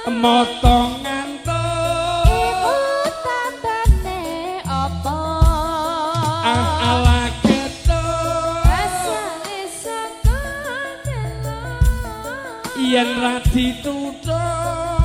Mata ngantuk. Iku tandane apa? Ah ala ketuk. Asale saka delok. Yen ra ditutuk.